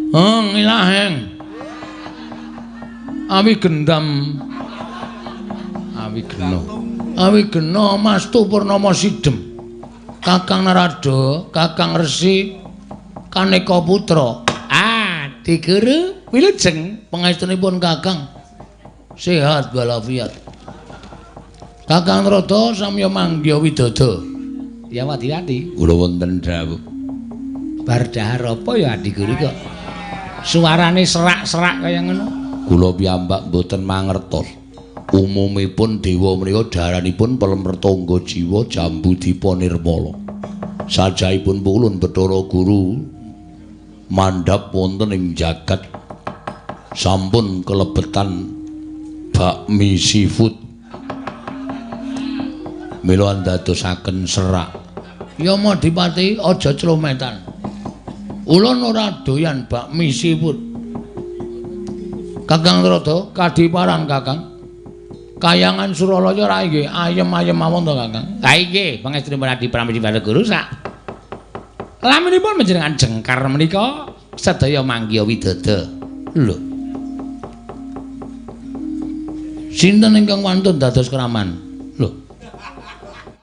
Heng ilaheng. Awi gendam. Awi gena. Awi gena Mastu Purnama Sidem. Kakang Narada, Kakang Resi Kaneka Putra. Ah, Adi Guru wilujeng pangestunipun Kakang. Sehat walafiat. Kakang Narada samya manggiha widada. Ya wati-wati. Kula wonten dawuh. Bar dahar apa ya Adi Guru kok suarane serak-serak kaya ngono? Kula piyambak mboten mangertos. Umumipun dewa menika daranipun pelem tangga jiwa jambu dipa nirmala. Sajahipun pulun Bathara Guru mandhap wonten ing jagat sampun kelebetan bakmi seafood. Mila andadosaken serak. Yama Dipati aja clometan. Ulun ora doyan bakmi seafood. Kakang Narada kadiparan Kakang. Kayangan Suralaya ra nggih ayem-ayem mawon to Kakang. Ha inggih, pangestunipun Adi Pramesti Bathara Guru sak laminipun panjenengan jengkar menika sedaya manggiha widada. Lho. Sinten ingkang wantun dados kraman?